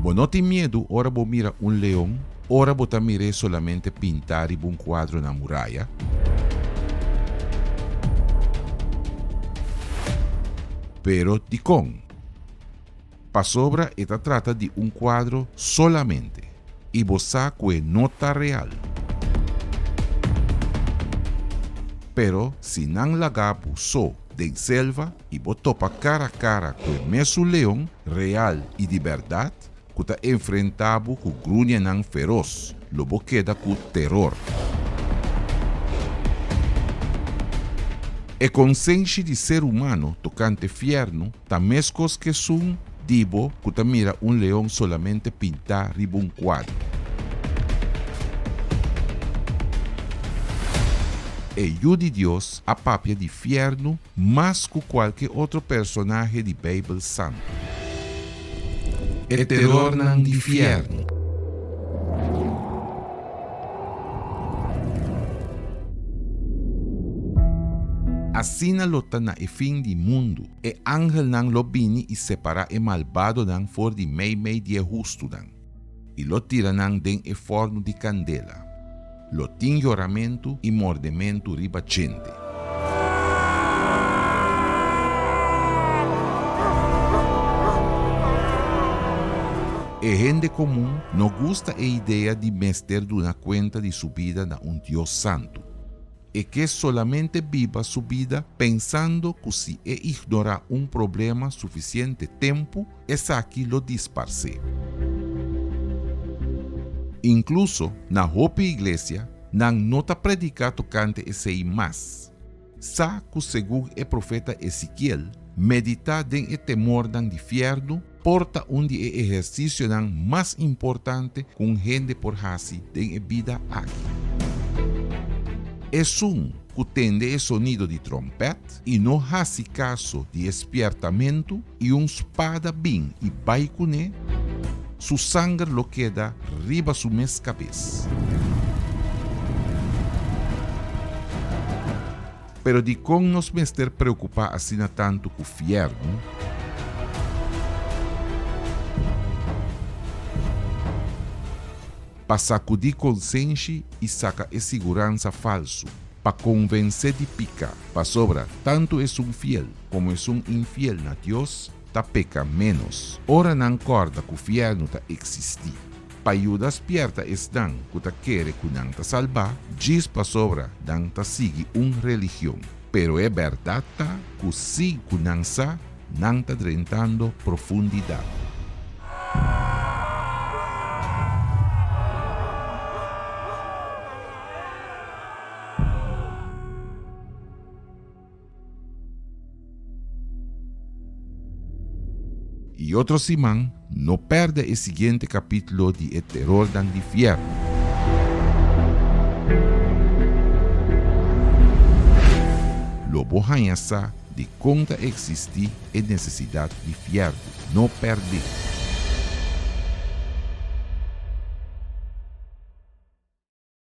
Bo no tin miedu ora bo mira un leon, ora bo ta mir'é solamente pintá riba un kuadro na muraya? Pero dikon? Pasobra e ta trata di un kuadro solamente, i bo sa ku e no ta real. Pero si nan laga bo so den selva i bo topa kara kara ku e mesun leon, real i di bèrdat, ku ta enfrentá bo ku gruñanan feros, lo bo keda ku teror. E konsenshi di ser humano tokante fièrnu Ta meskos k'esun di bo ku ta mira un leon solamente pintá riba un kuadro. E Yu di Dios a papia di fièrnu mas ku kualke otro personahe di Beibel Santu. E terornan di fièrnu. Asina lo ta na e fin di mundu, e angelnan lo bini i separá e malbadonan for di meimei di e hustunan, i lo tira nan den e fòrnu di kandela. Lo tin yoramentu i mordementu riba djente. E hende komun no gusta e idea di mester duna kuenta di su bida na un Dios santu. E ke solamente biba su bida pensando ku si e ignorá un problema sufisiente tempu, esaki lo disparsé. Inkluso na hopi iglesia nan no ta prediká tokante esei mas. Sa ku segun e profeta Ezekiel, meditá den e temornan di fièrnu por ta un di e ehersisionan mas importante ku un hende por hasi den e bida aki. Esun ku tende e sonido di tròmpèt i no hasi kaso di e spièrtamentu i un spada bin i bai kuné, su sanger lo keda riba su mes kabes. Pero dikon nos mester preokupá asina tantu ku fièrnu? Pa sakudí konsenshi i saka e siguransa falsu, pa konvensé di pika, pasobra tantu esun fiel komo esun infiel na Dios ta peka ménos ora nan kòrda ku fièrnu ta eksistí. Pa yuda spierta esnan ku ta kere ku nan ta salbá djis pasobra nan ta sigui un religion. Pero e bèrdat ta ku sin ku nan sa, nan ta drentando profundidat. I otro siman no pèrdè e siguiente kapítulo di e Terornan di Fièrnu. Lo bo haña sa dikon ta eksistí e nesesidat di fièrnu. No pèrd'é!